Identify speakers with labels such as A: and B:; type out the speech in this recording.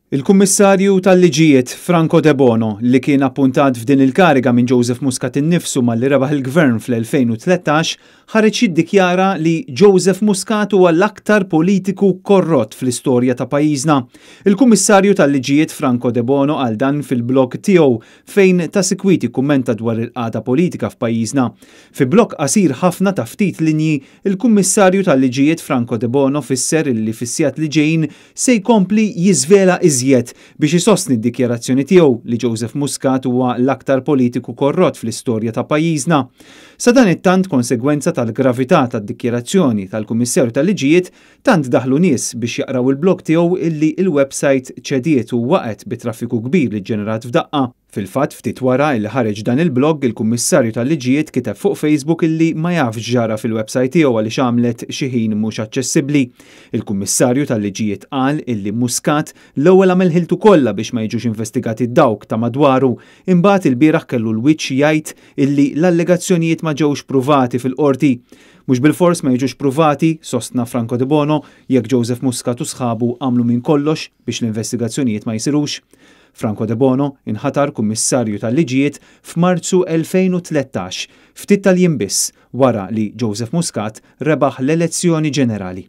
A: Il-Kummissarju tal-Liġijiet, Franco Debono, li kien appuntat f'din il-kariga minn Joseph Muscat innifsu malli rebaħ il-Gvern fl-2013, ħareġ jiddikjara li Joseph Muscat huwa l-aktar politiku korrott fl-istorja ta' pajjiżna. Il-Kummissarju tal-Liġijiet Franco Debono qal dan fil-blog tiegħu fejn ta' sikwit ikkummenta dwar il-qagħda politika f'pajjiżna. Fi blog qasir ħafna ta' ftit linji, il-Kummissarju tal-Liġijiet Franco Debono fisser illi fis-sigħat li ġejjin se jkompli jiżvela iżjed biex isostni d-dikjarazzjoni tiegħu li Joseph Muscat huwa l-aktar politiku korrott fl-istorja ta' pajjiżna. Sadanittant, konsegwenza tal-gravità tad-dikjarazzjoni tal-Kummissarju tal-Liġijiet, tant daħlu nies biex jaqraw il-blog tiegħu illi l-website ċediet u waqgħet bi traffiku kbir li ġġenerat f'daqqa. Fil-fatt, ftit wara illi ħareġ dan il-blog, il-Kummissarju tal-Liġijiet kiteb fuq Facebook illi ma jafx x'ġara fil-website tiegħu għaliex għamlet xi ħin mhux aċċessibbli. Il-Kummissarju tal-Liġijiet qal illi Muscat l-ewwel għamel ħiltu kollha biex ma jiġux investigati dawk ta' madwaru, imbagħad ilbieraħ kellu l-wiċċ jgħid illi l-allegazzjonijiet ma ġewx pruvati fil-Qorti. Mhux bilfors ma jiġux pruvati, sostna Franco Debono, jekk Joseph Muscat u sħabu għamlu minn kollox biex l-investigazzjonijiet ma jsirux. Franco Debono inħatar Kummissarju tal-Liġijiet f'Marzu 2013, ftit tal-jiem biss wara li Joseph Muscat rebaħ l-elezzjoni ġenerali.